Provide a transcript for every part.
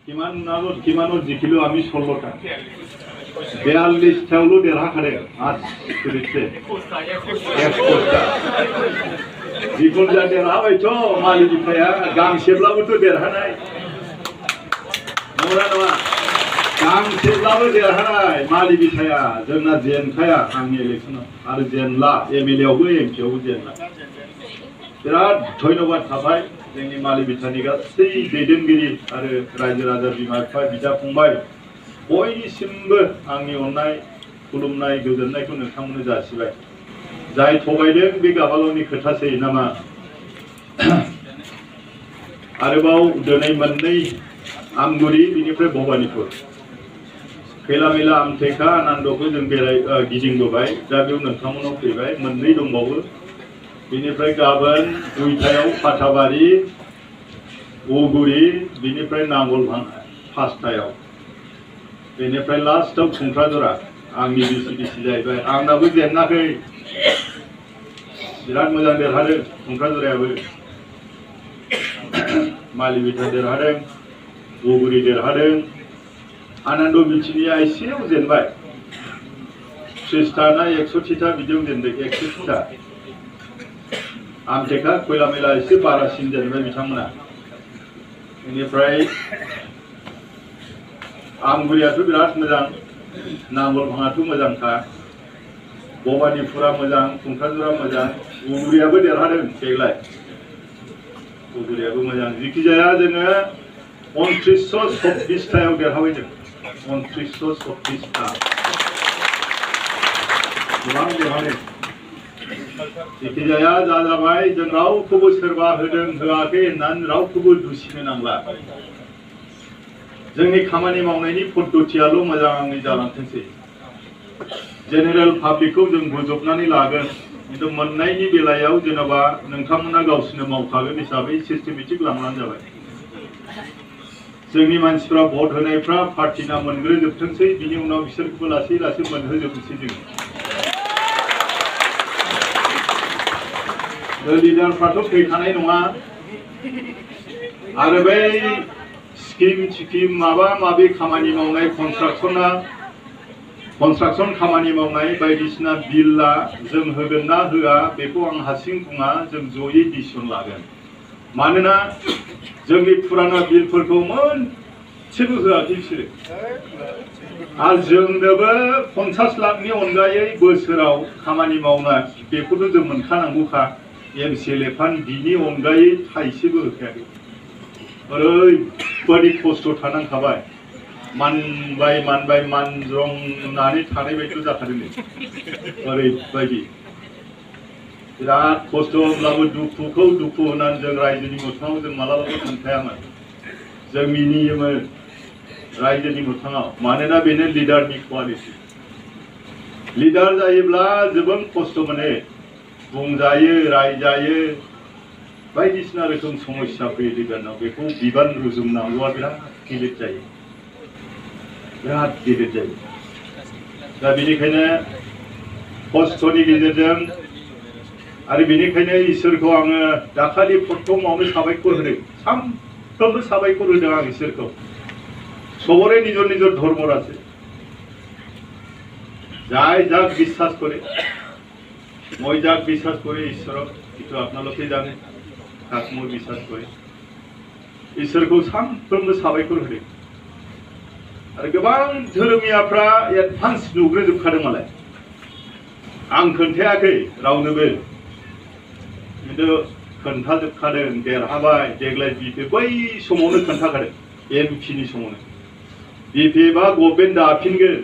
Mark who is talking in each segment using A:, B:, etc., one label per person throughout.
A: किमानो जिखिलु आमी 16टा 42टायावल' देरहाखादों आसरितसो 1 जिखुनु देरहाबायथ' मालि बिफाया गांसेब्लाबोथ' देरहानाय नंगौना नङा गांसेब्लाबो देरहानाय मालि बिफाया जोंना जेनखाया आंनि इलेक्सनाव आरो जेनला एमएलए आवबो एमपि आवबो जेनला बिराद धन्यबाद थाबाय जोंनि मालि बिफानि गासै दैदेनगिरि आरो रायजो राजा बिमा बिफा बिदा फंबाय बयनिसिमबो आंनि अननाय खुलुमनाय गोजोननायखौ नोंथांमोननो जासिबाय जाय थगायदों बे गाबाल'नि खोथासै नामा आरोबाव दिनै मोननै आमगुरि बिनिफ्राय भबानिपुर खैला मैला आमथेखा आनन्दखौ जों गिदिंबोबाय दा बेयाव नोंथांमोनाव फैबाय मोननै दंबावो बिनिफ्राय गाबोन 2टायाव फाथाबारि उगुरि बिनिफ्राय नांगलभाङा 5टायाव बेनिफ्राय लास्टआव खुंख्राजरा आंनि बिसि जाहैबाय आंनाबो जेनाखै बिराद मोजां देरहादों खुंख्राजरायाबो मालि बिथा देरहादों उगुरि देरहादों आनन्द बिथिनिया एसेयाव जेनबाय 30टा ना 130टा बिदियाव जेनदों 130टा आमथेखा खैला मैला एसे बारासिन जेनबाय बिथांमोना बेनिफ्राय आमगुरियाथ' बिराद मोजां नांगलभाङाथ' मोजांखा भबानिपुरा मोजां खुंख्राजरा मोजां उगुरियाबो देरहादों देग्लाय उगुरियाबो मोजां जिखि जाया जोङो 2926टायाव देरहाबाय जों 2926टा गोबां देरहादों जिखि जाया जाबाय जों रावखौबो सोरबा होदों होआखै होननानै रावखौबो दुसिनो नांला जोंनि खामानि मावनायनि पद्धतियाल' मोजाङै जालांथोंसै जेनेरेल पाब्लिकखौ जों बोजबनानै लागोन खिन्थु मोननायनि बेलायाव जेनेबा नोंथांमोना गावसोरनो मावखागोन हिसाबै सिस्टेमेटिक लांब्लानो जाबाय जोंनि मानसिफ्रा भट होनायफ्रा पार्टिना मोनग्रोजोबथोंसै बिनि उनाव बिसोरखौबो लासै लासै मोनहोजोबनोसै जों लिडारफ्राथ' फैखानाय नङा आरो बै स्किम माबा माबि खामानि मावनाय कनस्ट्राक्सन खामानि मावनाय बायदिसिना बिलआ जों होगोन ना होआ बेखौ आं हारसिं बुङा जों जयै डिसिसन लागोन मानोना जोंनि फुराना बिलफोरखौ मोनसेबो होआखै बिसोरो आरो जोंनोबो 50 लाखनि अनगायै बोसोराव खामानि मावनाय बेखौथ' जों मोनखानांगौखा एमसिएलए फान्ड बिनि अनगायै थाइसेबो होखायाखै ओरैबायदि खस्थ' थानांखाबाय मानबाय मानजंनानै थानाय बायदि जाखादों ओरैबायदि बिराद खस्थ' होनब्लाबो दुखुखौ दुखु होनानै जों रायजोनि मोखाङाव जों मालाबाबो खोन्थायामोन जों मिनियोमोन रायजोनि मोखाङाव मानोना बेनो लिडारनि क्वालिटि लिडार जायोब्ला जोबोद खस्थ' मोनो बुंजायो रायजायो बायदिसिना रोखोम समस्या फैयो लिडारनाव बेखौ बिबान रुजुमनांगौआ बिराद गिलिर जायो दा बेनिखायनो खस्थ'नि गेजेरजों आरो बेनिखायनो इसोरखौ आङो दाखालि प्रथमावनो साबायखर होदों सानफ्रोमबो साबायखर होदों आं इसोरखौ सबरे निजर निजर धर्म আছে যাই যাক বিশ্বাস করে মই যাক বিশ্বাস করে ঈশ্বরক কিন্তু আপনালোকে জানেন কাক মই বিশ্বাস করে इसोरखौ सानफ्रोमबो साबायखर होदों आरो गोबां धोरोमियाफ्रा एडभान्स नुग्रोजोबखादों मालाय आं खोन्थायाखै रावनोबो खिन्थु खोन्थाजोबखादों देरहाबाय देग्लाय बिपि बै समावनो खोन्थाखादों एमपिनि समावनो बिपि बा गभर्नमेन्ट दाफिनगोन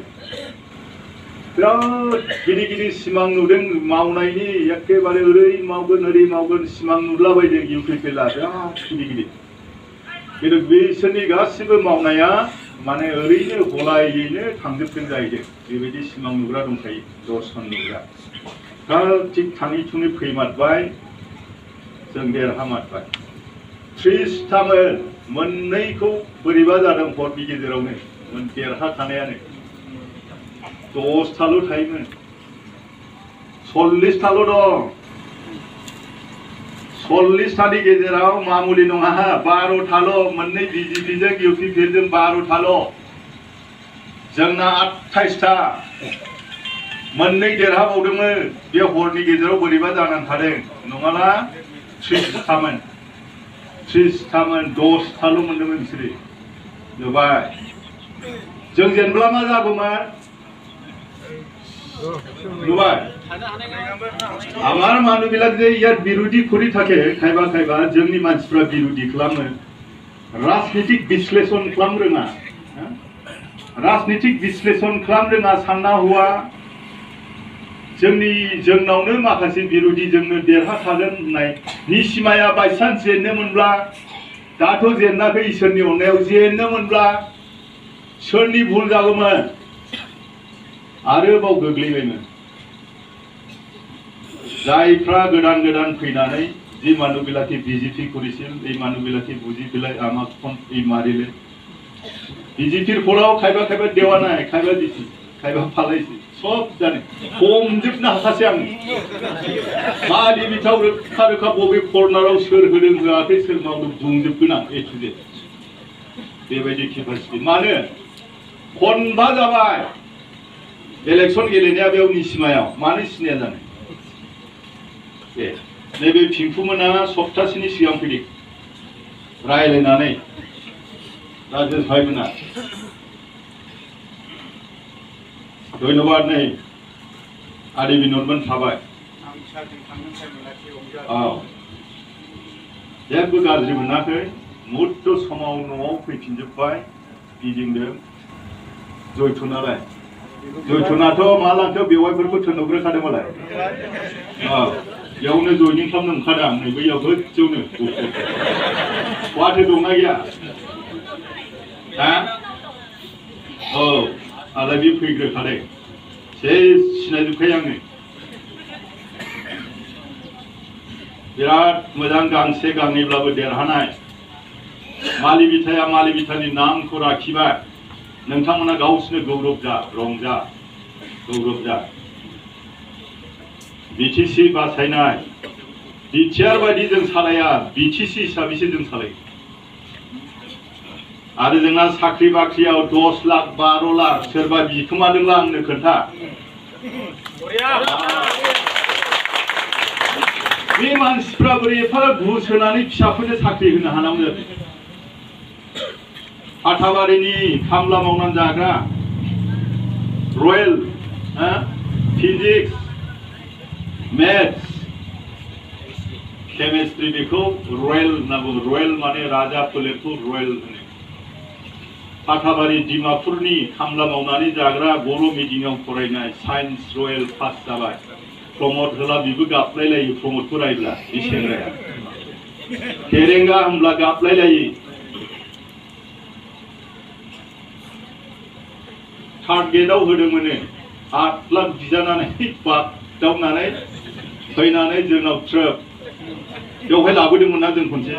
A: बिराद गिदिर गिदिर सिमां नुदों मावनायनि एखेबारे ओरै मावगोन सिमां नुलाबायदों इउपिपिएलआ बिराद गिदिर गिदिर खिन्थु बिसोरनि गासिबो मावनाया माने ओरैनो गलायैनो थांजोबदों जाहैदों बेबायदि सिमां नुग्रा दंखायो दर्शन नुग्रा थिग थाङै थुङै फैमारबाय जों देरहामारबाय 30टामोन मोननैखौ बोरैबा जादों भटनि गेजेरावनो देरहाखानायानो 10टाल' थायोमोन 40टाल' दं 40तानि गेजेराव मामुलि नङा 12ताल' मोननै बिजेपिजों इउपिपिएलजों 12ताल' जोंना 28ता मोननै देरहाबावदोंमोन बे हरनि गेजेराव बोरैबा जानानै थादों नङाला 30तामोन 10ताल' मोनदोंमोन बिसोरो नुबाय जों जेनब्ला मा जागौमोन नुबाय আমার মানুষবিলাক যে ইয়াত বিরোধী করে থাকে খাইবা খাইবা जोंनि मानसिफ्रा বিরোধী खालामो राजनीतिक विश्लेषण खालामनो रोङा राजनीतिक विश्लेषण खालामनो रोङा सानना हवा जोंनावनो माखासे बिरोधी जोंनो देरहाखागोन होननाय निसिमाया बायसान्स जेननो मोनब्ला दाथ' जेनाखै इसोरनि अननायाव जेननो मोनब्ला सोरनि भुल जागौमोन आरोबाव गोग्लैबायमोन जायफ्रा गोदान गोदान फैनानै जि मानुबिलाखि बिजेपि करिছিল এই मानुबिलाखि बुजि পেলাই আমাক ফোन এই मारिले बिजेपिर फलाव खायबा खायबा देवा नाय खायबा दिसि खायबा फालायसि सब जाने हमजोबनो हाखासै आं मालि बिथाव रोखा रोखा बबे कर्नाराव सोर होदों होआखै सोर मावदों बुंजोबगोन आं ए टु जेड बेबायदि केपासिटि मानो खनबा जाबाय इलेक्शन गेलेनाया बेयाव निसिमायाव मानो सिनाया जानो नैबे पिंफुमोना सप्तासेनि सिगां फैदों रायलायनानै राजेश भाईमोना धन्यबाद नै आदि बिनोदमोन थाबाय जेबो गाज्रि मोनाखै मुहूर्त समाव न'आव फैफिनजोब्बाय गिदिंदों जयथनालाय जयथनाथ' मा लांखो बेवाइफोरखौ थोनहरग्रोखादों मालाय बेयावनो जयनिं खालामनो ओंखारदों आं नै बैयाव गोजौनो वाथो दंना गैया हा औ आलाय बे फैग्रोखादों सेस सिनायजोबखायो आङो बिराद मोजां गांसे गांनैब्लाबो देरहानाय मालि बिथाया मालि बिथानि नामखौ लाखिबाय नोंथांमोना गावसिनो गौरब जा रंजा गौरब जा बिटिसि बासायनाय बिटिआर बायदि जों सालाया बिटिसि हिसाबैसो जों सालायो आरो जोंना साख्रि बाख्रियाव 10 लाख 12 लाख सोरबा बिखोमादोंला आंनो खोन्था बे मानसिफ्रा बोरै एफा घुस होनानै फिसाफोरनो साख्रि होनो हानांगौ हाथाबारिनि खामला मावनानै जाग्रा रयेल फिजिक्स मैथ्स केमिस्ट्री बेखौ रयेल होनना बुङो रयेल माने राजा फोलेरखौ रयेल होनो हाथाबारि डिमापुरनि खामला मावनानै जाग्रा बर' मिडियामाव फरायनाय साइन्स रयेल पास जाबाय प्रमोद होला बिबो गाबलायलायो प्रमोदखौ रायब्ला बे सेंग्राया फेरेंगा होनब्ला गाबलायलायो थार्ड गेटआव होदोंमोन 8 लाख बिजानानै बागदावनानै फैनानै जोंनाव ट्रेप बेवहाय लाबोदोंमोन ना जों खनसे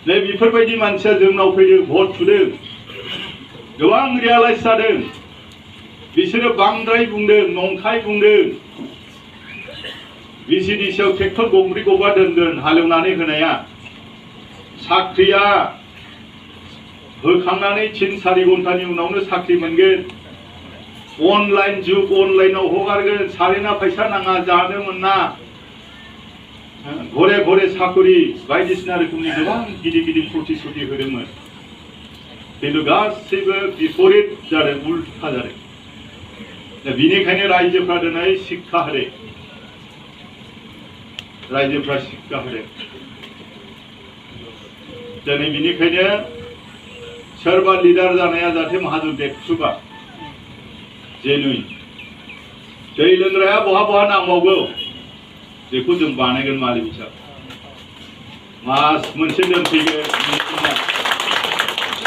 A: नै बेफोरबायदि मानसिया जोंनाव फैदों भट थुदों गोबां रियालाइज जादों बिसोरो बांद्राय बुंदों नंखाय बुंदों बिसिडिसिआव ट्रेक्टर गंब्रै गंबा दोनगोन हालेवनानै होनाया साख्रिया होखांनानै 3-4 घन्टानि उनावनो साख्रि मोनगोन अनलाइन जुग अनलाइनाव हगारगोन सारेना फैसा नाङा जानो मोना घरे घरे साखरि बायदिसिना रोखोमनि गोबां गिदिर गिदिर प्रतिश्रुति होदोंमोन किन्तु गासैबो बिपरीत जादों उल्था जादों दा बिनिखायनो रायजोफ्रा दिनै शिक्षा होदों रायजोफ्रा शिक्षा होदों दिनै बिनिखायनो सोरबा लिडार जानाया जाहाथे माहाजोन बेखुबा जेनुइन दै लोंग्राया बहा बहा नांबावगौ बेखौ जों बानायगोन मालि बिथा मास मोनसे दोनफैगोन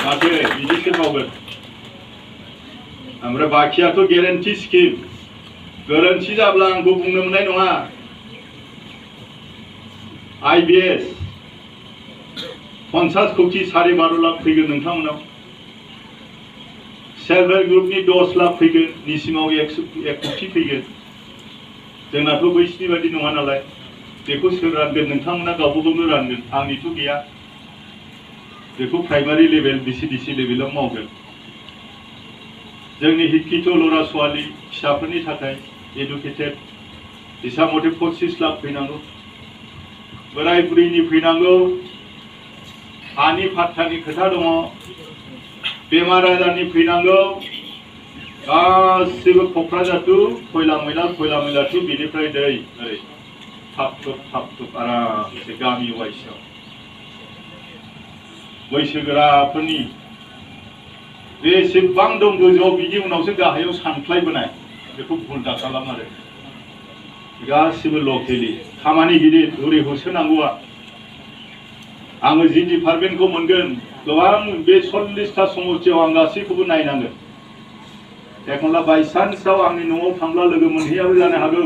A: माथो बिदिसो मावगोन ओमफ्राय बाखियाथ' गेरेन्टि स्किम गोरोन्थि जाब्ला आंबो बुंनो मोननाय नङा IBS 50 कोटी 12.5 लाख फैगोन नोंथांमोनाव सेल्फ हेल्प ग्रुपनि 10 लाख फैगोन निसिमाव 1 कोटी फैगोन जोंनाथ' बैसिनि बायदि नङा नालाय बेखौ सोर रानगोन नोंथांमोना गावबा गावनो रानगोन आंनिथ' गैया बेखौ प्राइमारि लेभेल BCDC लेभेलाव मावगोन जोंनि हिक्कित लरा सवाली फिसाफोरनि थाखाय एडुकेटेड हिसाब मथे 25 लाख फैनांगौ बोराय बुरैनि फैनांगौ हानि फाट्टानि खोथा दङ बेमार आजारनि फैनांगौ गासिबो क'क्राझार टु खयला मैला टु बिनिफ्राय दै ओरै थाब थुब आरामसे गामि वाइसआव बैसोगोराफोरनि बेसेबां दं गोजौआव बिनि उनावसो गाहायाव सानख्लायबोनाय बेखौ भुल दा खालाम आरो गासिबो लकेलि खामानि गिदिर ओरै होसोनांगौआ आङो जि डिपार्टमेन्टखौ मोनगोन गोबां बे 40टा समस्थियाव आं गासैखौबो नायनांगोन एखनब्ला बायसान्सआव आंनि न'आव थांब्ला लोगो मोनहैयाबो जानो हागौ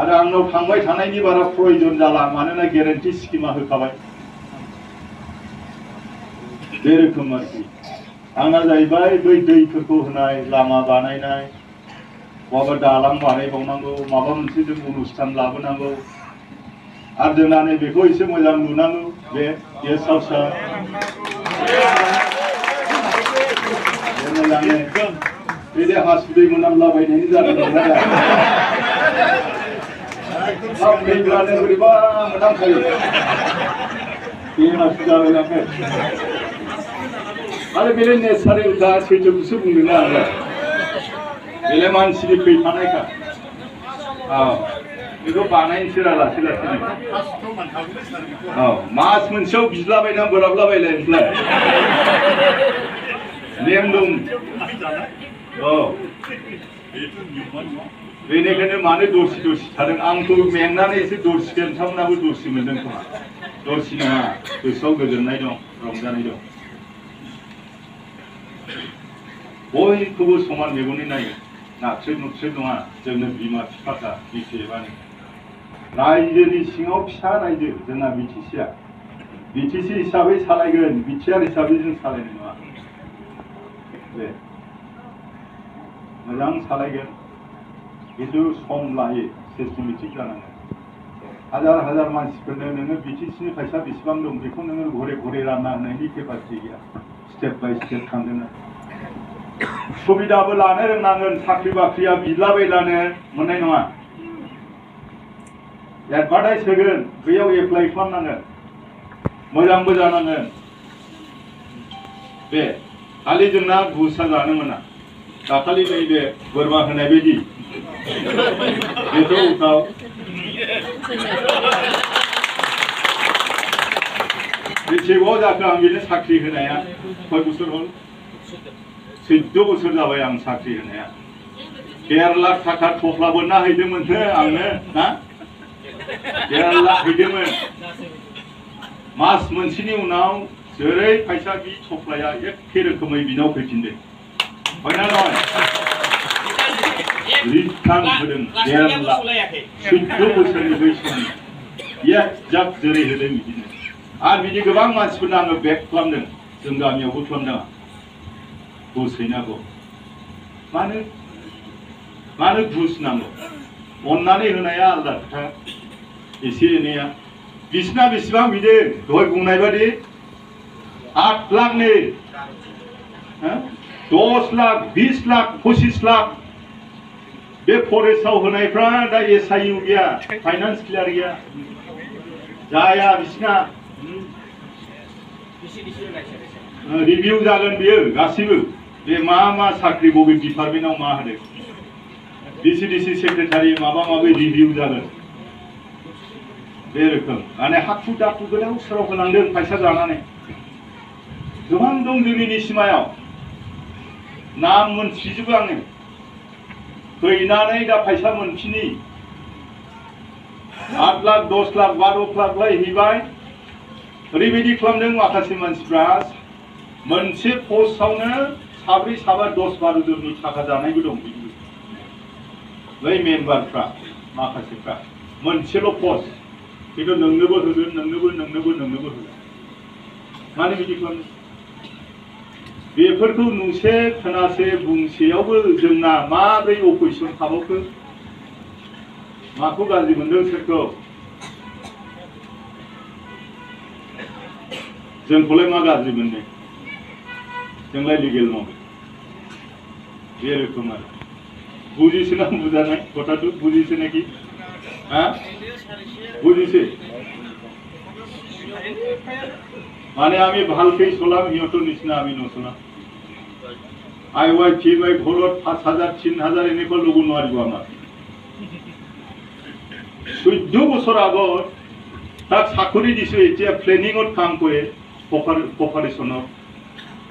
A: आरो आंनाव थांबाय थानायनि बारा प्रयोजन जाला मानोना गेरेन्टि स्किमा होखाबाय बे रोखोम आरोखि आंना जाहैबाय बै दैफोरखौ होनाय लामा बानायनाय बहाबा दालां बानायबावनांगौ माबा मोनसे जों अनुष्ठान लाबोनांगौ आरो जोंना बेखौ एसे मोजां नुनांगौ बे गेस्ट हाउसआ मोजाङै बे हासुदै मोनामलाबायनायनि जादों फैब्लानो बोरैबा मोनामखायो बेमारसो जालायलाङो आरो बेलाय नेचारेलखा सैथोखौसो बुंदोंना आङो बेलाय मानसिनि फैफानायखा औ बेखौ बानायनोसै लासै लासैनो औ मास मोनसेयाव बिलाबायना बोराबलाबायलाय ओमफ्राय नेम दं औ बेनिखायनो मानो दरसि थादों आंथ' मेंनानै एसे दरसिखौ नोंथांमोनाबो दरसि मोनदों खोमा दरसि नङा गोसोआव गोजोननाय दं रंजानाय दं बयखौबो समान मेगननि नायो नाथ्रोद नुथ्रोद नङा जोंनो बिमा बिफाखा मिथियोबानो रायजोनि सिङाव फिसा रायजो जोंना BTCआ BTC हिसाबै सालायगोन बिटिआर हिसाबै जों सालायनाय नङा बे मोजां सालायगोन किन्तु सम लायो सिस्टेमेटिक जानांगोन हाजार मानसिफोरनो नोङो BTCनि फैसा बेसेबां दं बेखौ नोङो घरे रानना होनायनि केपासिटि गैया स्टेप बाय स्टेप थांगोन सुबिदाबो लानो रोंनांगोन साख्रि बाख्रिया बिलाबायलानो मोननाय नङा एडभार्टाइज होगोन बैयाव एप्लाइ खालामनांगोन मोजांबो जानांगोन बे खालि जोंना घुसा जानो मोना दाखालि नैबे बोरमा होनाय बायदि बेथ' उल्टाव बेसेबां जाखो आं बेनो साख्रि होनाया कय बोसोर हल 14 बोसोर जाबाय आं साख्रि होनाया 1.5 लाख थाखा थफ्लाबो ना हैदोंमोननो आंनो ना 1.5 लाख हैदोंमोन मास मोनसेनि उनाव जेरै फैसा बि थफ्लाया एखे रोखोमै बिनाव फैफिनदों हयना नङा रिटार्न होदों 1.5 लाख 14 बोसोरनि बै समनि एकजाक्ट जेरै होदों बिदिनो आरो बिदि गोबां मानसिफोरनो आङो बेक खालामदों जों गामियावबो खालामदों घुस हैनांगौ मानो घुस नांगौ अननानै होनाया आलादा खोथा एसे एनैया बिसिना बेसेबां बिदों दहाय बुंनाय बादि 8 लाखनि 10 लाख 20 लाख 25 लाख बे फरेस्टआव होनायफ्रा दा SIU गैया फाइनान्स क्लियार गैया जाया बिसिना रिभिउ जागोन बियो गासिबो बे मा साख्रि बबे डिपार्टमेन्टआव मा होदों BCDC सेक्रेटारि माबा माबि रिभिउ जागोन बे रोखोम माने हाखु दाखु गोदाव सोराव होलांदों फैसा जानानै गोबां दं जोंनि सिमायाव नाम मोनथिजोबो आङो फैनानै दा फैसा मोनफिनि 8 लाख 10 लाख 12 लाख हैबाय ओरैबायदि खालामदों माखासे मानसिफ्रा मोनसे पस्टआवनो 7 7 10 12 जननि थाखा जानायबो दं बै मेम्बारफ्रा माखासेफ्रा मोनसेल' पस्ट खिन्थु नोंनोबो होगोन नोंनोबो होगोन मानो बिदि खालामदों बेफोरखौ नुसे खोनासे बुंसेयावबो जोंना माब्रै अपोजिसन थाबावखो माखौ गाज्रि मोनदों सोरखौ जोंखौलाय मा गाज्रि मोननो जोंलाय लिगेल मावो बे रोखोम आरो बुजिसो ना बुजानाय কথাটো बुजिছে নাকি হ্যাঁ বুজিছে মানে আমি ভালকেই চলাম সিহঁতৰ নিচিনা আমি নচলাম আই ৱাই থি ৱাই ঘৰত ৫,০০০ ৩,০০০ এনেকৈ ল'ব নোৱাৰিব আমাক ১৪ বছৰ আগত তাক চাকৰি দিছো এতিয়া প্লেনিঙত কাম কৰে কপাৰেশ্যনত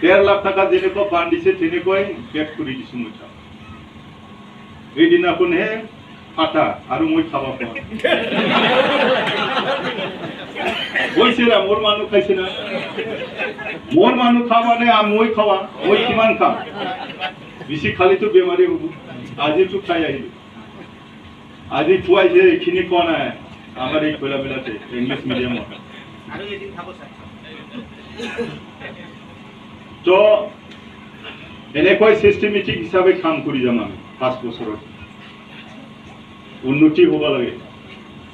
A: ১.৫ লাখ টাকা যেনেকৈ বান্ধিছে তেনেকৈ বেক কৰি দিছো মই তাক এইদিনাখনহে ফাটা আৰু মই খাব পৰা কৈছে না মোৰ মানুহ খাইছে না মোৰ মানুহ খাবানে মই খাৱা মই কিমান খাম বেছি খালিতো বেমাৰী হ'ব আজিতো খাই আহিলো আজি খুৱাইছে এইখিনি খোৱা নাই আমাৰ এই খোলাবিলাতে ইংলিছ মিডিয়ামত তো এনেকৈ সিস্টেমেটিক হিচাপে কাম কৰি যাম আমি ৫ বছৰত উন্নতি হ'ব লাগে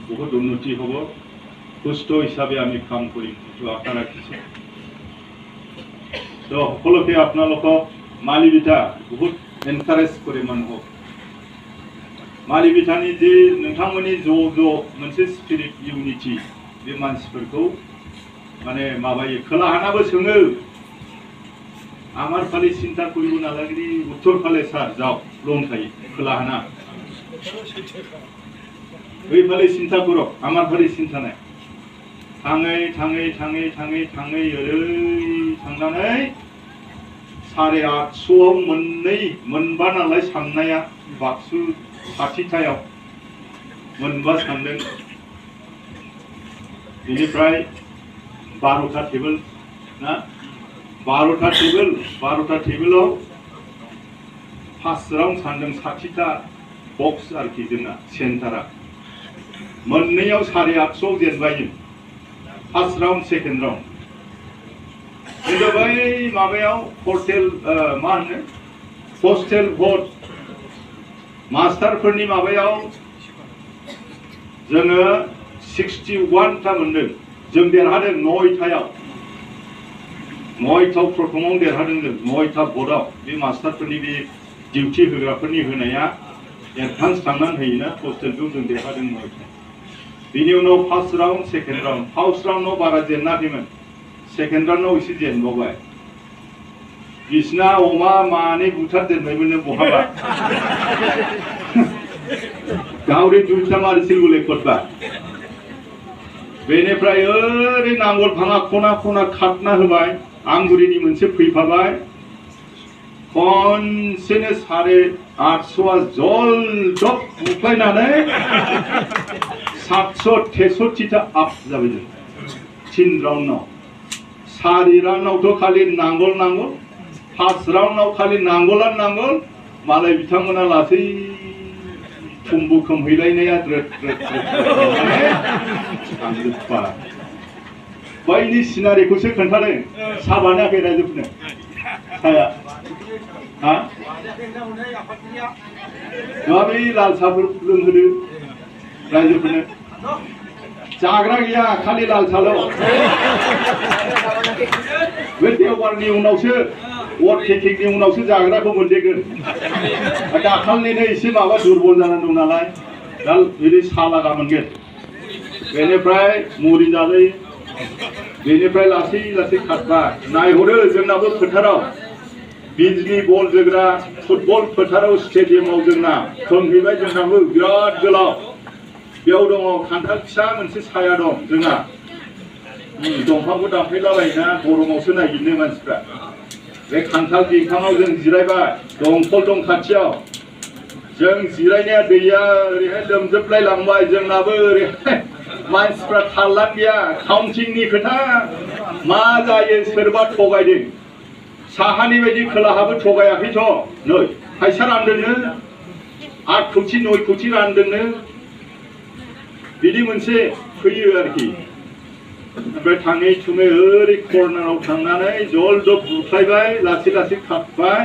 A: বহুত উন্নতি হ'ব সুস্থ হিচাপে আমি কাম কৰিম এইটো আশা ৰাখিছোঁ তো সকলোকে আপোনালোকক মালি বিটা বহুত এনকাৰেজ কৰে মানুহক मालि बिथांनि जे नोंथांमोननि ज' मोनसे स्पिरिट इउनिटि बे मानसिफोरखौ माने माबायो खोलाहानाबो सोङो আমার ফালে চিন্তা করিব নালাগে উত্তর ফালে স্যার যাও লোন খাই खोलाहाना ওই ফালে চিন্তা করো আমার ফালে চিন্তা নাই थाङै थाङै थाङै थाङै थाङै ओरै थांनानै 850 मोननै मोनबा नालाय साननाया बाक्सु खाथिथायाव मोनबा सानदों बेनिफ्राय 12टा टेबोल ना 12टा टेबोलाव फार्स्ट राउन्ड सानदों 60टा बक्स आरोखि जोंना सेन्टारा मोननैयाव 850 जेनबाय जों फार्स्ट राउन्ड सेकेन्ड राउन्ड কিন্তু बै माबायाव पर्टेल मा होनो पोस्टेल भट मास्टारफोरनि माबायाव जोङो 61टा मोनदों जों देरहादों 9टायाव 9टाव प्रथमाव देरहादों जों 9टा भटआव बे मास्टारफोरनि बे डिउटि होग्राफोरनि होनाया एडभान्स थांनानै होयोना पोस्टेलखौ जों देरहादों 9टा बिनि उनाव first round second round first राउन्डआव बारा जेनाखैमोन सेकेन्ड राउन्डआव एसे जेनबावबाय बिसिना अमा मानै बुथार दोनबायमोन बहाबा गावरि 2टा मारिसिल बोले खटबा बेनिफ्राय ओरै नांगोल भाङा खना खना खाटना होबाय आंगुरिनि मोनसे फैफाबाय खनसेनो 850 जल जब बुख्लायनानै 763टा आप जाबाय जों 3 राउन्डआव 4 राउन्डआवथ' खालि नांगोल फार्स्ट राउन्डआव खालि नांगोलानो नांगोल मालाय बिथांमोना लासै थुम्बु खोमहैलायनाया द्रोद थांजोब्बा बैनि सिनारिखौसो खोन्थादों साबानाखै रायजोफोरनो साया हा बै लाल साहाफोर लोंहोदो रायजोफोरनो जाग्रा गैया खालि लाल साल' बे देवबारनि उनावसो वार्ड टेकिंनि उनावसो जाग्राखौ मोनदेगोन दाखालिनो एसे माबा दुरबल जानानै दं नालाय दा बिदि साहा लागा मोनगोन बेनिफ्राय मुरि जाजायो बेनिफ्राय लासै लासै खारबाय नायहरो जोंनाबो फोथाराव बिजली बल जोग्रा फुटबल फोथाराव स्टेडियामाव जोंना खोमहैबाय जोंनाबो बिराद गोलाव बेयाव दङ खान्थाल फिसा मोनसे साया दं जोंना दंफांखौ दानफायलाबायोना गरमावसो नागिरनो मानसिफ्रा बे खान्थाल बिफाङाव जों जिरायबाय दंखल दं खाथियाव जों जिरायनाया दैया ओरैहाय लोमजोबलाय लांबाय जोंनाबो ओरैहाय मानसिफ्रा थाललानो गैया काउन्टिंनि खोथा मा जायो सोरबा थगायदों साहानि बायदि खोलाहाबो थगायाखैथ' नै फैसा रानदोंनो 8 कौटि 9 कौटि रानदोंनो बिदि मोनसे फैयो आरोखि ओमफ्राय थाङै थुङै ओरै कर्नाराव थांनानै जल जब बुख्लायबाय लासै लासै खारबाय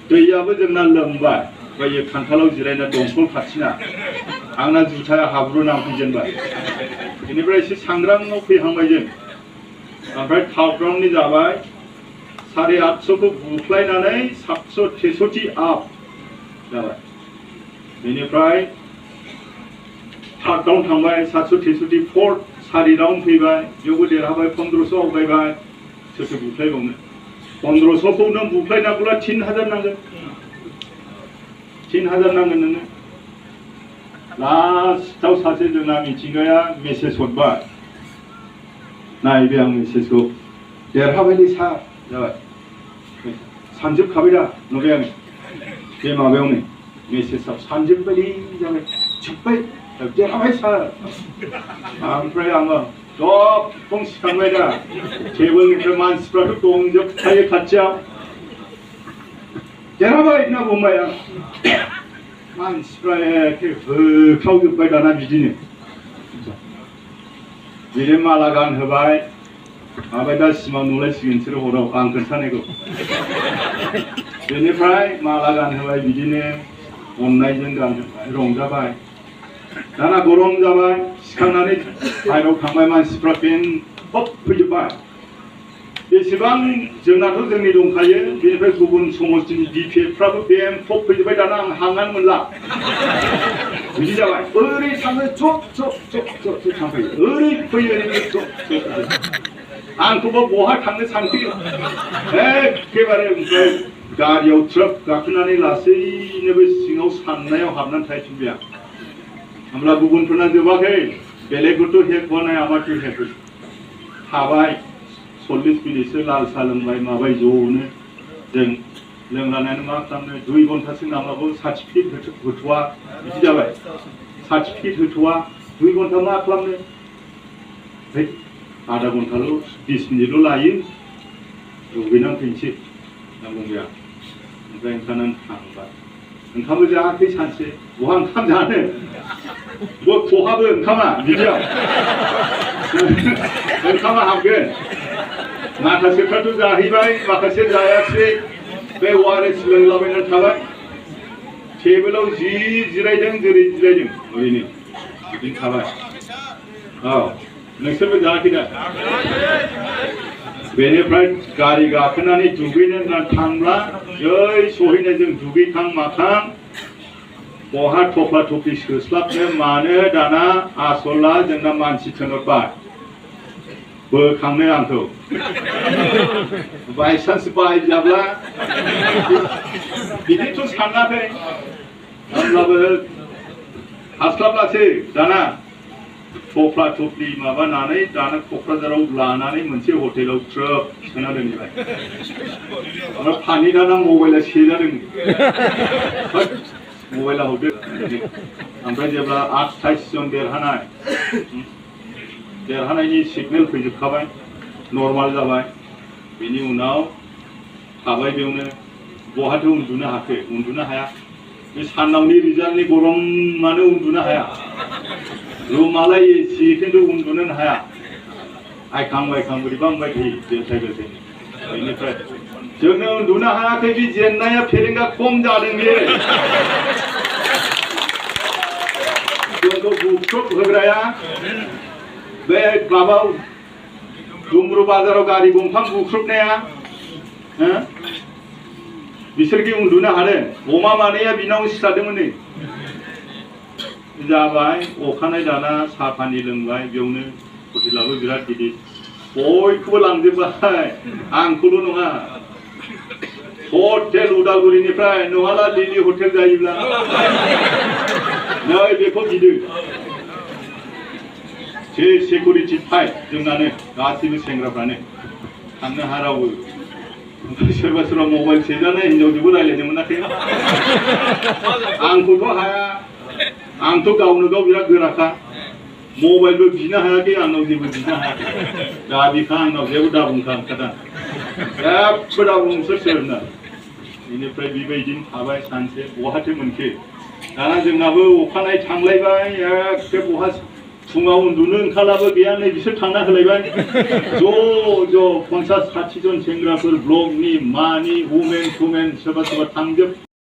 A: दैयाबो जोंना लोमबाय ओमफ्राय खान्थालाव जिरायना दंखल खाथिना आंना जुथाया हाब्रु नांफैजेनबाय बेनिफ्राय एसे सांग्राङाव फैहांबाय जों ओमफ्राय थावग्रावनि जाबाय 850 को बुख्लायनानै 763 आप जाबाय बेनिफ्राय थार्ड राउन्ड थांबाय 763 फोर्थ सारि राउन्ड फैबाय बेयावबो देरहाबाय 1500 आवगायबाय सोरथो बुख्लायबावनो 1500 खौ नों बुख्लायनांगौब्ला 3000 नांगोन 3000 नांगोन नोंनो लास्टआव सासे जोंना मिथिंगाया मेसेज हरबाय नायबाय आं मेसेजखौ देरहाबायलै सार जाबाय सानजोबखाबाय दा नुबाय आं बे माबायावनो मेसेजआव सानजोबबायलै जाबाय जोब्बाय देरहाबाय सार ओमफ्राय आङो दफं सिखांबाय दा टेबोलनिफ्राय मानसिफ्राथ' दंजोबखायो खाथियाव देरहाबाय होनना बुंबाय आं मानसिफ्रा एखे होख्रावजोब्बाय दाना बिदिनो बिदिनो माला गानहोबाय माबाय दा सिमां नुलायसिगोन बिसोरो हराव आं खोन्थानायखौ बेनिफ्राय माला गानहोबाय बिदिनो अननायजों गानहोबाय रंजाबाय दाना गरम जाबाय सिखांनानै बाहेरायाव थांबाय मानसिफ्रा बेन हप फैजोब्बाय बेसेबां जोंनाथ' जोंनि दंखायो बेनिफ्राय गुबुन समस्थिनि डिपिएफ्राबो बेन हप फैजोब्बाय दाना आं हांनानै मोनला बिदि जाबाय ओरै थाङो चप चप चप चप थांफायो ओरै फैयो ओरै चप चप आंखौबो बहा थांनो सानखो एखेबारे ओमफ्राय गारियाव ट्राक गाखोनानै लासैनो सिङाव साननायाव हाबनानै थाहैफिनबाय आं होमब्ला गुबुनफोरना जोबाखै बेलेगफोरथ' हेक बानाय आमारथ' हेक थाबाय 40 मिनिटसो लाल साहा लोंबाय माबाय ज'नो जों लोंलानानै मा खालामनो 2 घन्टासो नामाबो सार्टिफिकेट होथ'वा बिदि जाबाय सार्टिफिकेट होथ'वा 2 घन्टा मा खालामनो आधा घन्टाल' 20 मिनिटल' लायो दुगैनानै फैनोसै होनना बुंबाय आं ओमफ्राय ओंखारनानै थांबाय ओंखामबो जायाखै सानसे बहा ओंखाम जानो खहाबो ओंखामा बिदियाव ओंखामा हाबगोन माखासेफ्राथ' जाहैबाय माखासे जायाखिसै बे वारेस लोंलाबायनानै थाबाय टेबोलाव जि जिरायदों जेरै जिरायदों ओरैनो बिदिनो थाबाय औ नोंसोरबो जायाखै दा बेनिफ्राय गारि गाखोनानै दुगैनो होननानै थांब्ला जै सहैनाय जों दुगैखां माखां बहा थफ्ला थफ्लि सोस्लाबनो मानो दाना आसला जोंना मानसि थिनहरबाय बोखांनो आंखौ बायसान्स बायजाब्ला बिदिथ' सानाखै होमब्लाबो हास्लाबलासै दाना थफ्ला थफ्लि माबानानै दाना क'क्राझाराव लानानै मोनसे हटेलाव ट्रोप सोना दोनबाय ओमफ्राय फानि दाना मबाइला सेजादों मबाइला हरदो ओमफ्राय जेब्ला 28 जन देरहानायनि सिगनेल फैजोबखाबाय नर्माल जाबाय बेनि उनाव थाबाय बेयावनो बहाथो उन्दुनो हाखो उन्दुनो हाया बे सानावनि रिजाल्टनि गरमानो उन्दुनो हाया रुमालाय एसि खिन्थु उन्दुनो हाया आइखां बायखां बोरैबा मोनबाय थायो बेलथाय बेलथाय बेनिफ्राय जोंनो उन्दुनो हायाखै बे जेननाया फेरेंगा खम जादों बे जोंखौ बुख्रुब होग्राया बे माबाव दुमब्रु बाजाराव गारि गंथाम बुख्रुबनाया बिसोरखि उन्दुनो हादों अमा मानैया बिनाव सिथारदोंमोन नै जाबाय अखानाय दाना साहा पानि लोंबाय बेयावनो हटेलाबो बिराद गिदिर बयखौबो लांजोबबाय आंखौल' नङा हटेल उदालगुरिनिफ्राय नङाला लिलि हटेल जायोब्ला नै बेखौ गिदिर सिकिउरिटि फाइट जोंनानो गासैबो सेंग्राफ्रानो थांनो हा रावबो सोरबा सोरबा मबाइल सेजानाय हिनजावजोंबो रायज्लायनो मोनाखै आंखौथ' हाया आंथ' गावनो गाव बिराद गोराखा मबाइलबो बिनो हायाखै आंनाव जेबो बिनो हायाखै दा बिखा आंनाव जेबो दाबुंखा ओंखारदों जेबो दाबुं नोंसोर सोरना बेनिफ्राय बेबायदिनो थाबाय सानसे बहाथो मोनखो दाना जोंनाबो अखानाय थांलायबाय एखे बहा फुङाव उन्दुनो ओंखारलाबो गैया नै बिसोर थांना होलायबाय ज' 50-60 जन सेंग्राफोर ब्लकनि मानि वुमेन सोरबा थांजोब